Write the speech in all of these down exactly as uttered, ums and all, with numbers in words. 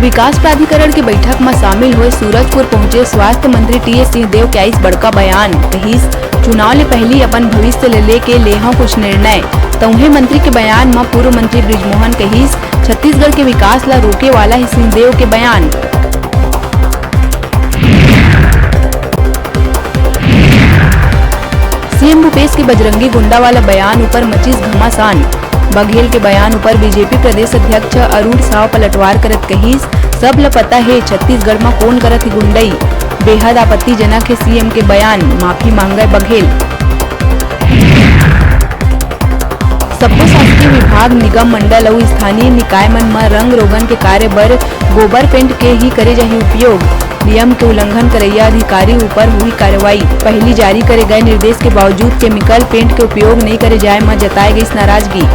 विकास प्राधिकरण के बैठक म शामिल होए सूरजपुर पहुंचे स्वास्थ्य मंत्री टीएस सिंहदेव के आइस बड़का बयान, कहिस, चुनाव ले पहिली अपन भविष्य ले लेके ले हंव कुछ निर्णय, त उहें मंत्री के बयान म पूर्व मंत्री बृजमोहन कहिस, छत्तीसगढ़ के विकास ल रोके वाला हे सिंहदेव के बयान। सीएम भूपेश के बजरंगी गुंडा वाला बयान ऊपर मचिस घमासान। बघेल के बयान ऊपर बीजेपी प्रदेश अध्यक्ष अरुण साव पलटवार करत कहिस, सब ल पता हे छत्तीसगढ़ म कोन करत हे गुंडई। बेहद आपत्तिजनक हे सीएम के बयान, माफी मांगय बघेल। सब्बो शासकीय विभाग, निगम मंडल अउ स्थानीय निकाय मन म रंग रोगन के कार्य बर गोबर पेंट के ही करे जाही उपयोग। नियम के उल्लंघन करइया अधिकारी ऊपर हुई कार्रवाई। पहिली जारी करे गए निर्देश के बावजूद केमिकल पेंट के उपयोग नइ करे जाए म जताए गइस नाराजगी।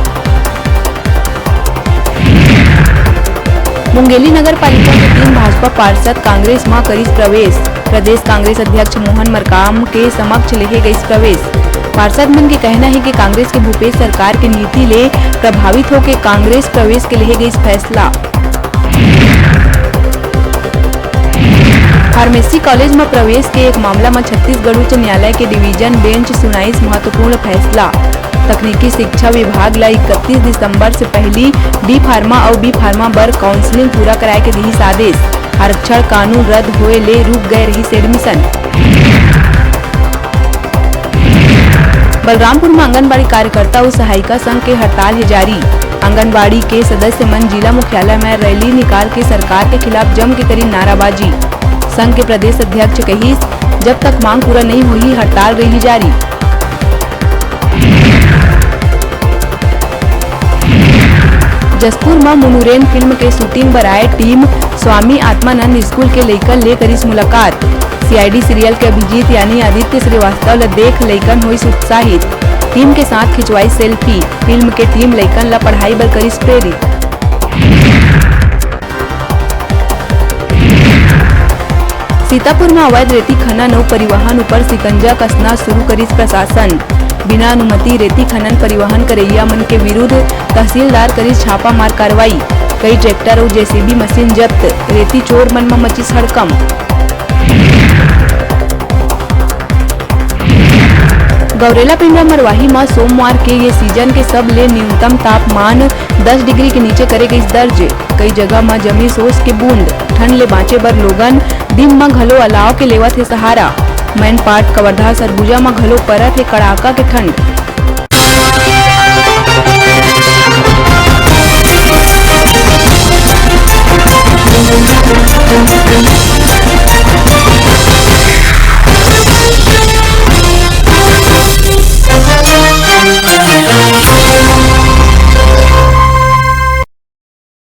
मुंगेली नगर पालिका के तीन भाजपा पार्षद कांग्रेस म करिस प्रवेश। प्रदेश कांग्रेस अध्यक्ष मोहन मरकाम के समक्ष लेहे गइस प्रवेश। पार्षद मन के कहना हे कि कांग्रेस के भूपेश सरकार के नीति ले प्रभावित होके कांग्रेस प्रवेश के लेहे गइस फैसला। फार्मेसी कॉलेज म प्रवेश के एक मामला म छत्तीसगढ़ उच्च न्यायालय के डिवीजन बेंच सुनाइस महत्वपूर्ण फैसला। तकनीकी शिक्षा विभाग ल इकतीस दिसंबर से पहिली डी फार्मा अउ बी फार्मा बर काउंसलिंग पूरा कराए के दिहिस आदेश। आरक्षण कानून रद्द होए ले रुक गए रहिस एडमिशन। बलरामपुर म आंगनबाड़ी कार्यकर्ता अउ सहायिका संघ के हड़ताल हे जारी। आंगनबाड़ी के सदस्य मन जिला मुख्यालय म रैली निकाल के सरकार के खिलाफ जम के करी नाराबाजी। संघ के प्रदेश अध्यक्ष कहिस, जब तक मांग पूरा नइ होही, हड़ताल रही जारी। जशपुर म मुनुरेन फिल्म के शूटिंग बर आए टीम स्वामी आत्मानंद स्कूल के लइकन ले करिस मुलाकात। सीआईडी सीरियल के अभिजीत यानी आदित्य श्रीवास्तव ल देख लइकन होइस उत्साहित। टीम के साथ खिंचवाइस सेल्फी। फिल्म के टीम लइकन ल पढ़ाई बर करिस प्रेरित। सीतापुर म अवैध रेती खनन अउ परिवहन ऊपर शिकंजा कसना शुरू करिस प्रशासन। बिना अनुमति रेती खनन परिवहन करइया मन के विरुद्ध तहसीलदार करिस छापामार कार्रवाई। कई ट्रैक्टर अउ जेसीबी मशीन जब्त, रेती चोर मन म मचिस हड़कंप। गौरेला पेंड्रा मरवाही म सोमवार के ये सीजन के सबले न्यूनतम तापमान दस डिग्री के नीचे करे गइस दर्ज। कई जगह म जमीस ओस के बूंद। ठंड ले बांचे बर लोगन दिन म घलो अलाव के लेवत हे सहारा। मैनपाट, कवर्धा, सरगुजा म घलो परत हे कड़ाका के ठंड।